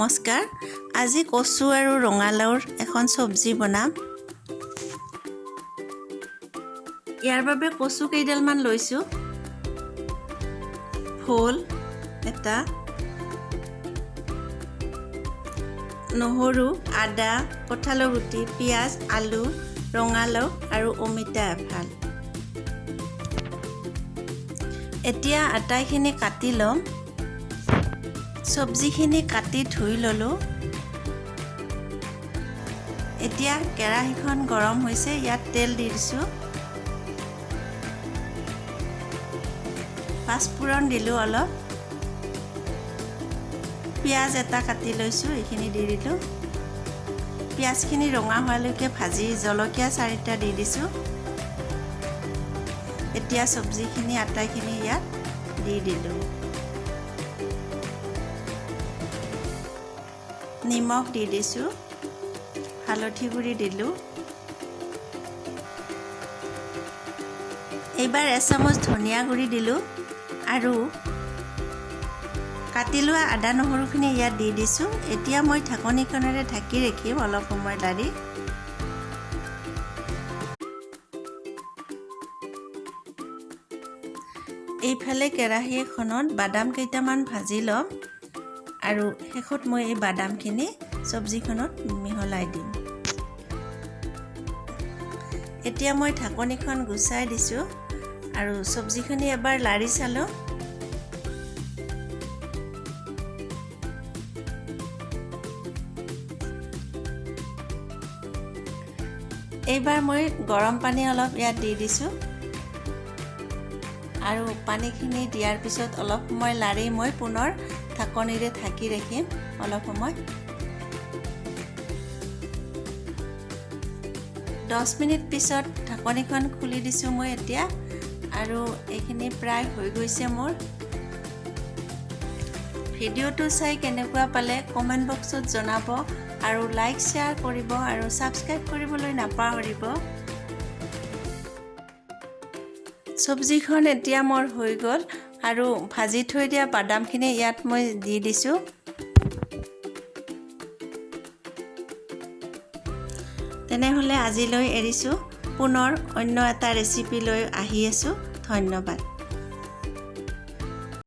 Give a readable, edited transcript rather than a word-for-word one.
নমস্কাৰ। আজি কচু আৰু ৰঙালাওৰ এখন চব্জি বনাম। ইয়াৰ বাবে কচু কেইডালমান লৈছোঁ, ভোল এটা, নহৰু, আদা, কঁঠালৰ গুটি, পিঁয়াজ, আলু, ৰঙালাও আৰু অমিতা এফাল। এতিয়া আটাইখিনি কাটি ল'ম। চব্জিখিনি কাটি ধুই ল'লোঁ। এতিয়া কেৰাহীখন গৰম হৈছে, ইয়াত তেল দি দিছোঁ। পাঁচফোৰণ দিলোঁ অলপ। পিঁয়াজ এটা কাটি লৈছোঁ, এইখিনি দি দিলোঁ। পিঁয়াজখিনি ৰঙা হোৱালৈকে ভাজি জলকীয়া 4টা দি দিছোঁ। এতিয়া চব্জিখিনি আটাইখিনি ইয়াত দি দিলোঁ। নিমখ দি দিছোঁ, হালধি গুড়ি দিলোঁ। এইবাৰ এচামুচ ধনিয়া গুড়ি দিলোঁ আৰু কাটি লোৱা আদা নহৰুখিনি ইয়াত দি দিছোঁ। এতিয়া মই ঢাকনিখনেৰে ঢাকি ৰাখিম অলপ সময় লাৰি। এইফালে কেৰাহী এখনত বাদাম কেইটামান ভাজি ল'ম আৰু শেষত মই এই বাদামখিনি চব্জিখনত মিহলাই দিম। এতিয়া মই ঢাকনিখন গুচাই দিছোঁ আৰু চব্জিখিনি এবাৰ লাৰি চালোঁ। এইবাৰ মই গৰম পানী অলপ ইয়াত দি দিছোঁ আৰু পানীখিনি দিয়াৰ পিছত অলপ সময় লাৰি মই পুনৰ ঢাকনিৰে ঢাকি ৰাখিম অলপ সময়। 10 মিনিট পিছত ঢাকনিখন খুলি দিছোঁ মই এতিয়া আৰু এইখিনি প্ৰায় হৈ গৈছে মোৰ। ভিডিঅ'টো চাই কেনেকুৱা পালে কমেণ্ট বক্সত জনাব আৰু লাইক শ্বেয়াৰ কৰিব আৰু ছাবস্ক্ৰাইব কৰিবলৈ নাপাহৰিব। চব্জিখন এতিয়া মোৰ হৈ গ'ল আৰু ভাজি থৈ দিয়া বাদামখিনি ইয়াত মই দি দিছোঁ। তেনেহ'লে আজিলৈ এৰিছোঁ, পুনৰ অন্য এটা ৰেচিপি লৈ আহি আছোঁ। ধন্যবাদ।